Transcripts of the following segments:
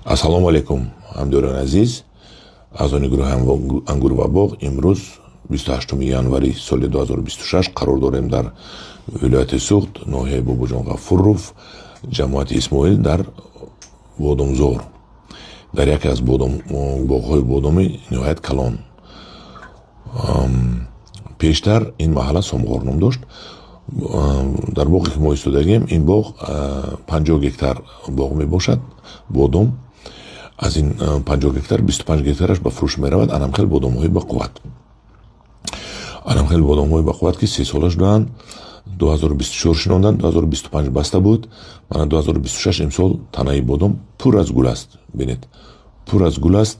Ассалому алайкум, ҳамдиёрони азиз, аъзони гурӯҳи Ангур ва боғ. Имрӯз 28 январи соли 2026 қарор дорем дар вилояти Суғд, ноҳияи Бобоҷон Ғафуров, ҷамоати Исмоил, дар Бодомзор, дар яке аз боғҳои бодоми ниҳоят калон. Пештар ин маҳалла Сомғор ном дошт. Дар боғе ки мо истодагем, ин боғ 50 гектар боғ мебошад бодом. Аз ин 50 гектар 25 гектараш ба фурӯш меравад. Анам хел бодомҳои бақувват, анам хел бодомҳои бақувват, ки 3 сола шудаанд. 2024 шинонданд, 2025 баста буд, мана 2026 имсол танаи бодом пур аз гул аст. Бинед, пур аз гул аст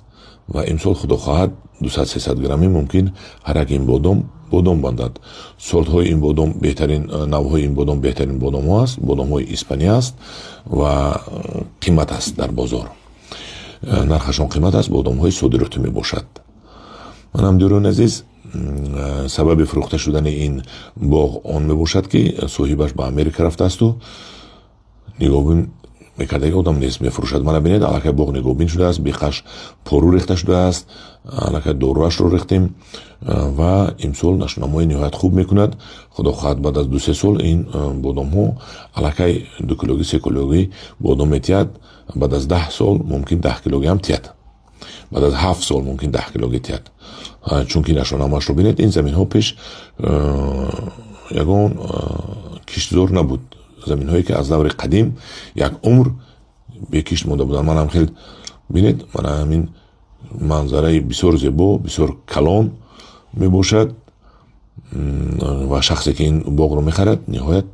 ва имсол, худо хоҳад, 200-300 граммӣ мумкин ҳар як ин бодом бандад. Сортҳои ин бодом беҳтарин, навъҳои ин бодом беҳтарин бодомҳо аст, бодомҳои Испания аст ва қимат аст дар бозор, нархашон қимат аст, бодомҳои содиротӣ мебошад. Ман, ҳамдиёрони азиз, сабаби фурӯхта шудани ин боғ он мебошад, ки соҳибаш ба Америка рафтаасту нигоҳбин мекардаги одам нест, мефурӯшад. Мана бинед, аллакай боғ нигоҳбин шудааст, беқаш пору рехта шудааст, аллакай доруашро рехтем ва имсол нашунамои ниҳоят хуб мекунад. Худо хоҳад, баъд аз 2-3 сол ин бодомҳо аллакай 2 килогӣ, 3 килогӣ бодом метиҳад. Баъд аз 10 сол мумкин 10 килогӣ ҳам тиҳад, баъд аз 7 сол мумкин 10 килогӣ тиҳад, чунки нашунамоашро бинед. Ин заминҳо пеш ягон киштзор набуд, заминҳое ки аз даври қадим як умр бекишт монда буданд. Манам хел бинед, мана ҳамин манзараи бисёр зебо, бисёр калон мебошад ва шахсе ки ин боғро мехарад, ниҳоят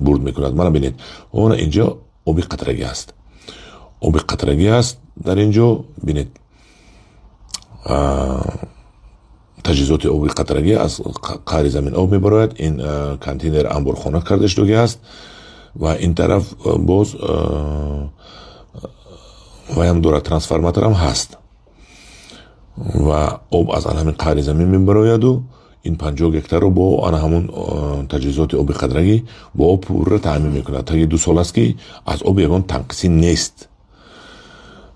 бурд мекунад. Мана бинед, она инҷо оби қатрагӣ аст, оби қатрагӣ аст дар ин ҷо. Бинед, таҷҳизоти оби қатрагӣ, аз қаъри замин об мебарояд. Ин контейнер анборхона карда шудагӣ аст ва ин тараф боз ваям дорад, трансформаторам ҳаст ва об аз ана ҳамин қаъри замин мебарояду ин 50 гектарро бо ана ҳамун таҷҳизоти оби қатрагӣ бо об пурра таъмин мекунад. Таги 2 сол аст, ки аз об ягон танқисӣ нест.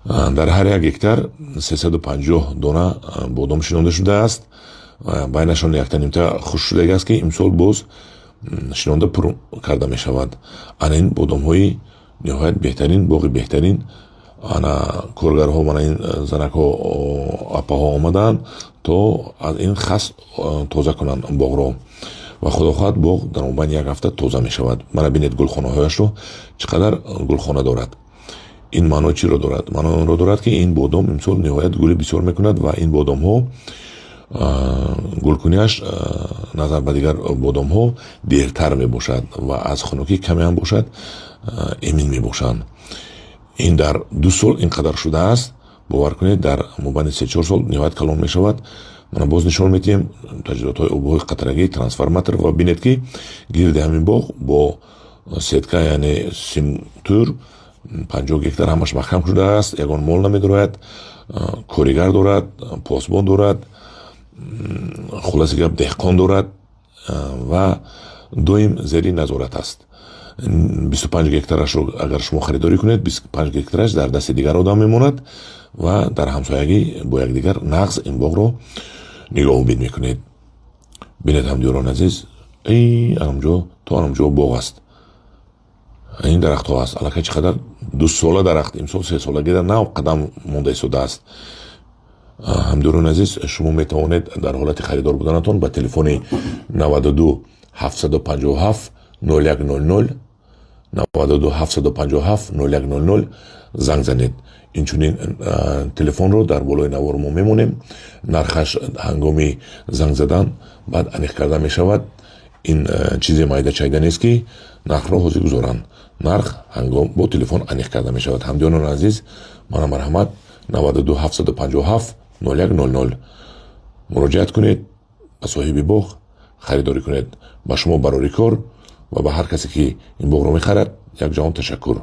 Дар ҳар як гектар 350 дона бодом шинонда шудааст. Байнашон яктанимта хушк шудагӣ аст, ки имсол боз шинонда пур карда мешавад. Ана ин бодомҳои ниҳоят беҳтарин, боғи беҳтарин. Ана коргарҳо, мана ин занакҳо, апаҳо омадаанд, то аз ин хас тоза кунанд боғро ва худо хоҳад, боғ дар мобайни як ҳафта тоза мешавад. Мана бинед, гулхонаҳояшро, чӣ қадар гулхона дорад. Ин маъно чиро дорад? Маъно онро дорад, ки ин бодом имсол ниҳоят гули бисёр мекунад ва ин бодомҳо гулкунияш назар ба дигар бодомҳо дертар мебошад ва аз хунукӣ каме ҳам бошад, эмин мебошанд. Ин дар 2 сол ин қадар шудааст, бовар кунед, дар мобайни 3-4 сол ниҳоят калон мешавад. Мана боз нишон медиҳем таҷҳизотҳои обҳои қатрагӣ, трансформатор ва бинед, ки гирди ҳамин боғ бо сетка, яъне симтӯр, 50 гектар ҳамаш маҳкам шудааст, ягон мол намедорояд, коригар дорад, посбон дорад, хулоси гап, деҳқон дорад ва доим зери назорат аст. 25 гектарашро агар шумо харидорӣ кунед, 25 гектараш дар дасти дигар одам мемонад ва дар ҳамсоягӣ бо якдигар нағз ин боғро нигоҳубин мекунед. Бинед, ҳамдиёрон азиз, анамҷо то анамҷо боғ аст, ин дарахтҳо аст. Аллакай чӣ қадар 2 сола дарахт, имсол 3 солагида нав қадам монда истодааст. Ҳамдиёрони азиз, шумо метавонед дар ҳолати харидор буданатон ба телефони 92 757 0100, 92 757 0100 занг занед. Инчунин телефонро дар болои навор мо мемонем. Нархаш ҳангоми занг задан баъд аниқ карда мешавад. Ин чизе майда чайда нест, ки нархро ҳозир гузоранд. Нарх ҳангом бо телефон аниқ карда мешавад. Ҳамдиёрони азиз, мана марҳамат, 92 757 0100 муроҷиат кунед ба соҳиби боғ, харидорӣ кунед. Ба шумо барори кор ва ба ҳар касе, ки ин боғро мехарад, як ҷаҳон ташаккур.